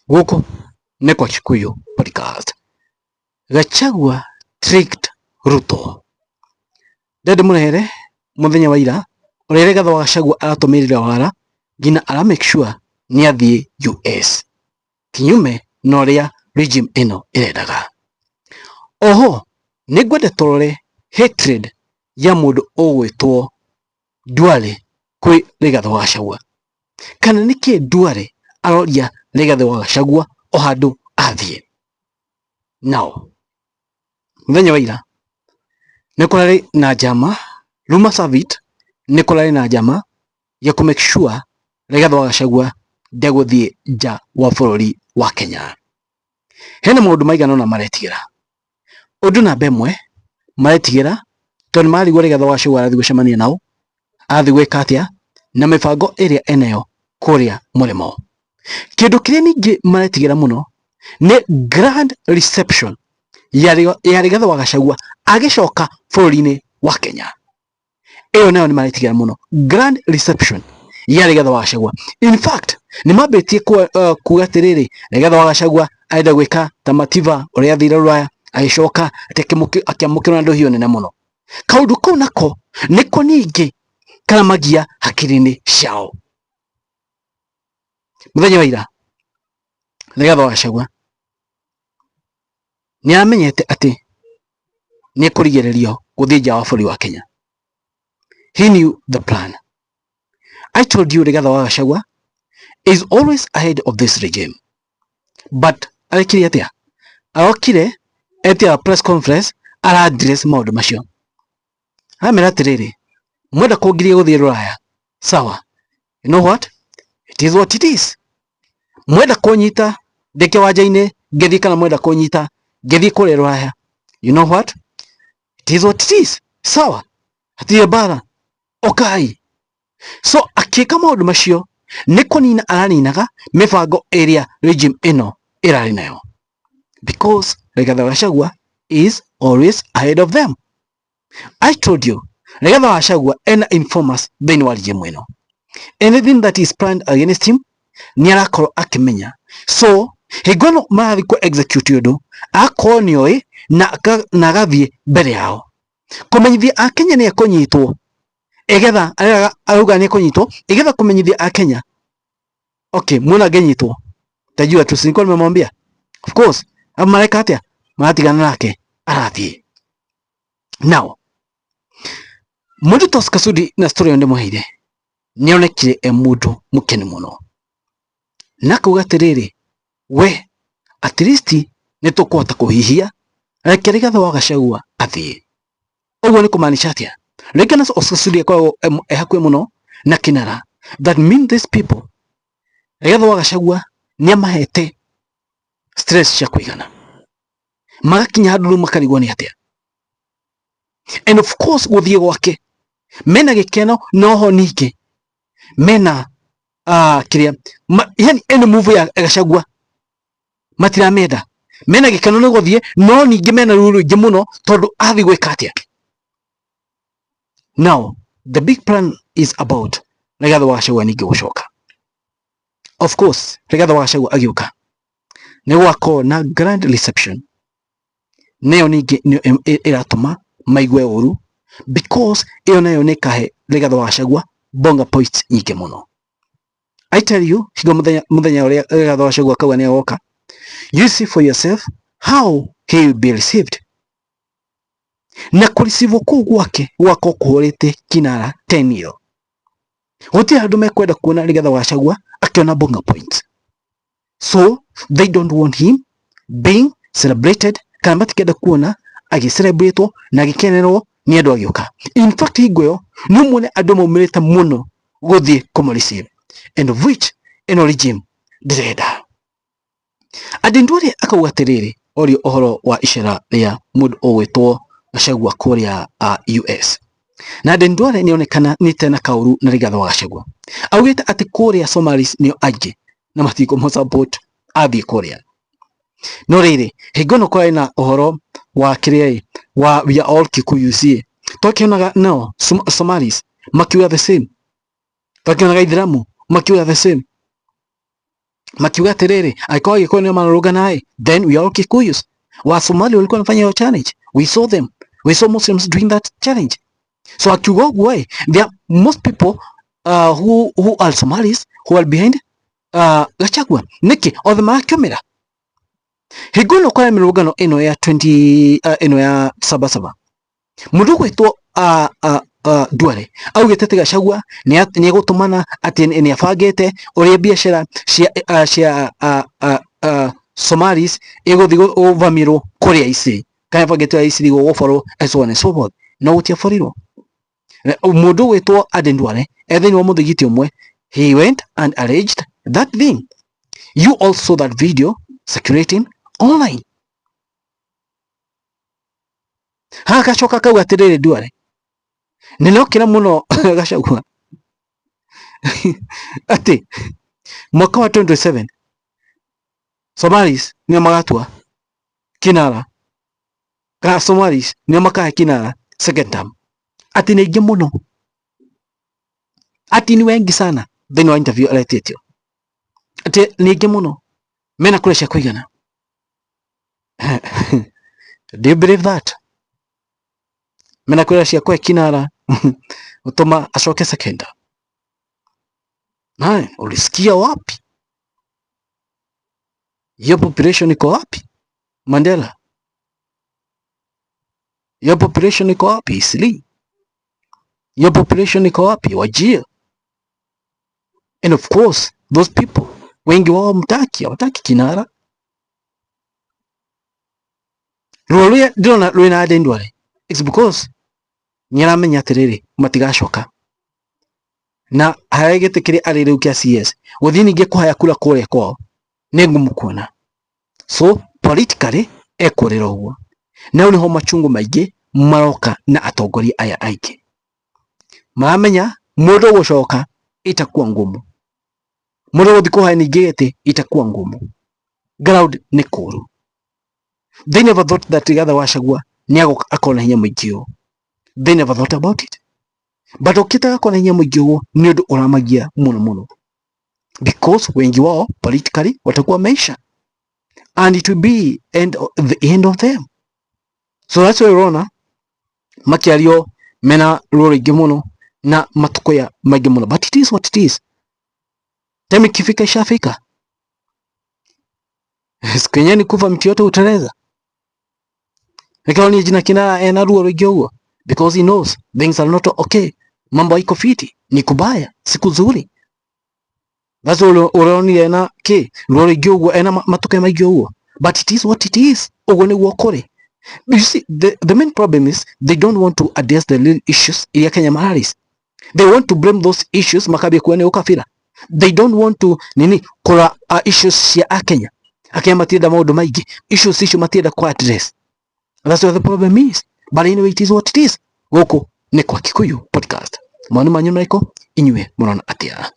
Gũkũ nĩ kwa Kikuyu Podcast. Gachagua tricked Ruto. Ndende mũrehere mũthenya wa ira ũrĩa Rigathĩ wa Gachagua aratũmĩrire wara nginya ara make sure nĩ athiĩ US kinyume na ũrĩa regime ĩno ĩrendaga. Oho nĩ ngwenda tũrore hatred ya mũndũ ũgwĩtwo Duale kwĩ Rigathĩ wa Gachagua. Kana nĩkĩ Duale aroria Rigathĩ wa Gachagua o handũ athiĩ. Now, mũthenya wa ira nĩ kũrarĩ na njama, rumor have it nĩ kũrarĩ na njama ya kũ make sure Rigathĩ wa Gachagua ndegũthiĩ nja wa bũrũri wa Kenya. Hena maũndũ maigana ũna maretigĩra. Ũndũ namba ĩmwe maretigĩra tondũ nĩ marigwo Rigathĩ wa Gachagua arathiĩ gũcemania nao, arathiĩ gwĩka atĩa na mĩbango ĩrĩa enayo kũrĩa mũrĩmo. Kĩndũ kĩrĩa ningĩ maretigĩra mũno nĩ grand reception ya Rigathĩ wa Gachagua agĩcoka bũrũri-inĩ wa Kenya. Ĩyo nayo nĩ maretigĩra mũno, grand reception ya Rigathĩ wa Gachagua. In fact nĩ mambĩtie kuga atĩrĩrĩ, Rigathĩ wa Gachagua arenda gwĩka ta Mativa ũrĩa athire Rũraya agĩcoka akĩamũkĩrwo na ndũhiũ nene mũno. Kaũndũ kau nako nĩko ningĩ karamagia hakiri-inĩ ciao. Mũthenya wa ira Rigathĩ wa Gachagua nĩ amenyete atĩ nĩ ekũrigĩrĩrio gũthiĩ nja wa bũrũri wa Kenya. He knew the plan. I told you Rigathĩ wa Gachagua is always ahead of this regime. But arekire atĩa? Arokire etia press conference ara address maũndũ macio. Aramera atĩrĩrĩ, mwenda kũngiria gũthiĩ Rũraya, sawa. You know what? It is what it is. Mwenda kũnyita ndĩ kĩwanja-inĩ ngĩthiĩ kana mwenda kũnyita ngĩthiĩ kũrĩa Rũraya. You know what? It is what it is. Sawa. Hatirĩ mbara. Okai. So akĩka maũndũ macio nĩ kũnina araninaga mĩbango ĩrĩa regime ĩno ĩrarĩ nayo. Because Rigathĩ wa Gachagua is always ahead of them. I told you Rigathĩ wa Gachagua ena informers thĩinĩ wa regime ĩno. Anything that is planned against him nĩ arakorwo akĩmenya. So hingo ĩno marathiĩ kũ execute ũndũ akorwo nĩ oĩ na agathiĩ mbere yao kũmenyithia akenya nĩ ekũnyitwo igetha arauga nĩ ekũnyitwo igetha kũmenyithia akenya okay muona angĩnyitwo tajua tu si nilikuwa nimemwambia of course ama mareka atĩa maratigana nake arathiĩ. Now mũndũ ta Oscar Sudi na story ĩyo ndĩmũheire nĩonekire e mũndũ mũkenu mũno na akauga atĩrĩrĩ, we at least nĩ tũkũhota kũhihia, reke Rigathĩ wa Gachagua athiĩ. Ũguo nĩ kũmaanisha atĩa? Rĩngĩ na Oscar Sudi akoragwo e hakuhĩ mũno na Kinara. That mean these people Rigathĩ wa Gachagua nĩ amahete stress cia kũigana, magakinya handũ rĩu makarigwo nĩ atĩa. And of course gũthiĩ gwake mena gĩkeno, noho ningĩ mena kĩrĩa yani any move ya Gachagua matiramenda, mena gĩkeno nĩ gũthiĩ, no ningĩ mena ruo rũingĩ mũno tondũ athiĩ gwĩka atĩa. Now the big plan is about Rigathĩ wa Gachagua ningĩ gũcoka. Of course Rigathĩ wa Gachagua agĩũka nĩ gũgakorwo na grand reception, nayo ningĩ nĩyo ĩratũma maigue ũru because ĩyo nayo nĩ ĩkahe Rigathĩ wa Gachagua bonga points nyingĩ mũno. I tell you hingo mũthenya ũrĩa Rigathĩ wa Gachagua akauga nĩ agoka, you see for yourself how he will be received. Na kũreceive kũu gwake gũgakorwo kũhũrĩte Kinara 10 nil. Gũtirĩ andũ mekwenda kuona Rigathĩ wa Gachagua akĩona bonga points. So they don't want him being celebrated, kana matikenda kuona agĩcelebrate na agĩkenerwo nĩ andũ agĩũka. In fact hingo ĩyo no muone andũ maumĩrĩte mũno gũthiĩ kũmũreceive, and of which ĩno regime ndĩrenda. Aden Duale akauga atĩrĩrĩ, orio ũhoro wa icera rĩa mũndũ ũgwĩtwo Gachagua kũrĩa US. Na Aden Duale nĩonekana nĩ tena kaũru na Rigathĩ wa Gachagua. Augĩte atĩ kũrĩa Somalis nĩo aingĩ na matikũmũ support athiĩ kũrĩa. No rĩrĩ, hingo ĩno kũrarĩ na ũhoro wa kĩrĩa ĩ, wa we are all Kikuyus ĩ, twakĩonaga nao Somalis makiuga the same, twakĩonaga Ithĩramu makiuga the same. Makiuga atiriri, angĩkorwo Agĩkũyũ nĩo mararũgana ĩ, then we are all Kikuyus. Wasomali walikuwa wanafanya hiyo challenge, we saw them, we saw Muslims doing that challenge. So akiuga ũguo ĩ, there are most people who are Somalis who are behind Gachagua. Nĩkĩ othe marakĩũmĩra hingo ĩno kwa mĩrũngano ĩno ya 20 ĩno ya Sabasaba, mũndũ ũgwĩtwo Duale augĩte atĩ Gachagua nĩ egũtũmana, atĩ nĩ abangĩte ũrĩa biacara cia Somalis ĩgũthiĩ gũvamĩrwo kũrĩa Isiri, kana abangĩte ũrĩa Isiri gũgũborwo and so on and so forth, no gũtiaborirwo. Mũndũ ũgwĩtwo Aden Duale e thĩinĩ wa mũthigiti ũmwe, he went and alleged that thing. You also saw that video circulating online. Haha gacoka kauga atĩrĩrĩ, Duale nĩ nokĩra mũno Gachagua atĩ mwaka wa 2027 Somalis nĩo magatua kinara, kana Somalis nĩo makahe kinara second term, atĩ nĩ aingĩ mũno, atĩ ni wengi sana. Thĩinĩ wa interview aretĩtio atĩ nĩ aingĩ mũno mena kura cia kũigana. Do you believe that mena kura cia kũhe kinara gũtũma acoke second term? Haya, ulisikia wapi? Hiyo population iko wapi? Mandela, hiyo population iko wapi? Isli, hiyo population iko wapi? Wajir. And of course those people wengi wao mtaki, hawataki kinara. Ruo rũrĩa ndĩrona rwĩna Aden Duale, it's because nĩaramenya atĩrĩrĩ, matigacoka na harĩa gĩtĩ kĩrĩa arĩ rĩu kĩa CS, gũthiĩ ningĩ kũhaya kura kũrĩa kwao nĩ ngumu kuona. So politically ekũrĩra ũguo, na hau nĩho machungu maingĩ maroka na atongoria aya aingĩ maramenya mũndũ gũcoka itakuwa ngumu, mũndũ gũthiĩ kũhaya ningĩ gĩtĩ itakuwa ngumu, ground nĩ kũru. They never thought that Rigathi wa Gachagua nĩ agoka akorwo na hinya mũingĩ ũũ. They never thought about it, but okĩte agakorwo na hinya mũingĩ ũguo nĩ ũndũ ũramagia mũno mũno, because wengi wao politically watakuwa maisha and it will be the end of them. So that's why ũrona makĩario mena ruo rũingĩ mũno na matukoya maingĩ mũno, but it is what it is. Time ikifika ishafika, siku yenyewe ni kufa, mtu yote uteleza. Nĩkĩo niĩ jina kinara ena ruo rũingĩ ũguo, because he knows things are not okay, mambo haiko fiti, ni kubaya, siku nzuri. That's all ũronire ena kĩ ruo rũingĩ ũguo, ena matuke maingĩ ũguo, but it is what it is. Ũguo nĩguo kũrĩ. You see, the main problem is they don't want to address the real issues iria Kenya mararis. They want to blame those issues, makambia kuwa nĩ ũkabira. They don't want to nini kũra issues cia akenya. Akenya matienda maũndũ maingĩ, issues icio matienda ku address. That's what the problem is, but anyway, it is what it is. Gũkũ nĩ kwa Kikuyu Podcast. Mawoni manyu marĩkũ? Inyuĩ mũrona atĩa?